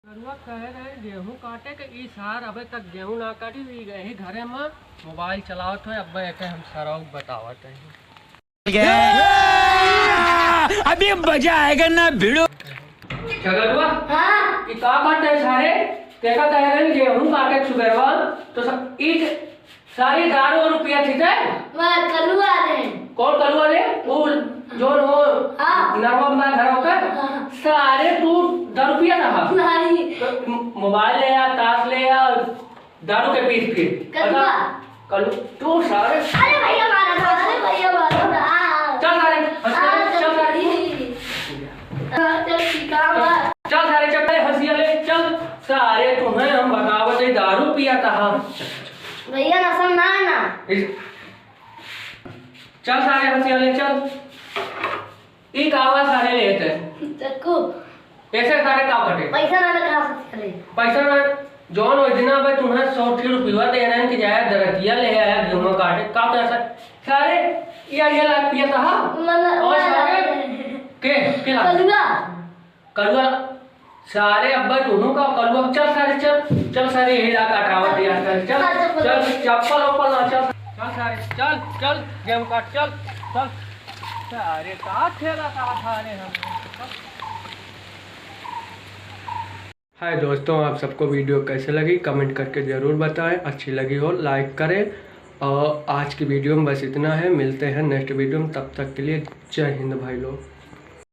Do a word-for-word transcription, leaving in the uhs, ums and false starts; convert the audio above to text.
गरुआ कहे रहे गेहूं काटे के, ई सार अबे तक गेहूं ना काटी, ई यही घरे में मोबाइल चलावत है। अब मैं एके हम सरऊ बतावत है। अभी मजा आएगा ना भिड़ो। झगड़ुआ, हाँ। ई का बात है सारे? देखा कहे रहे गेहूं काटे के सुबेरवा, तो सब ई सारे दारू वारू पिया थी ते? वह कलुआ रे। कौन कलुआ रे? वो जोन हो हाँ। नरवा में घर होकर? हाँ। सारे तू दारू पिया था? नहीं। तो म-, मोबाइल ले आ, ताश ले आ, दारू के पीस फिर। कलुआ। बता, कलु-, तू सारे अरे भैया मारा था, अरे भैया मारा था। चल सारे, हंस के, हाँ, चल सारे। चल, चल, ठीक है, हाँ। चल सारे, चल, हंसिया ले, चल। सारे तुम्हें हम बतावत है, दारू पिया था। भैया, नशा ना है ना। इस-, चल सारे, हंसिया ले, चल। ई कावा सारे लेते। चक्कू। ऐसे सारे का कटे? पैसा ना, ना खा सकते रे। पैसा ना, जौन ओइ दिना बे तुम्हें सौ रुपया दे रहे हैं कि जाया दरतिया ले आया, गेहूं काटे, का तो ऐसा? सारे, ये, ये लाख पिया था, हाँ? मन-, और मन-, सारे, के, के लाख? कलुआ। कलुआ, सारे अब्बा तुहूं का कलुआ, चल सारे चल, चल सारे यही ला काटावत यार, चल, चल, हाँ, चप्पल। चल, चप्पल उप्पल ना, चल, चल सारे, चल, चल, गेहूं काट, चल, चल। सारे का खेला था सारे हम। हाय दोस्तों, आप सबको वीडियो कैसे लगी कमेंट करके ज़रूर बताएं, अच्छी लगी हो लाइक करें। और आज की वीडियो में बस इतना है, मिलते हैं नेक्स्ट वीडियो में, तब तक के लिए जय हिंद भाई लोग।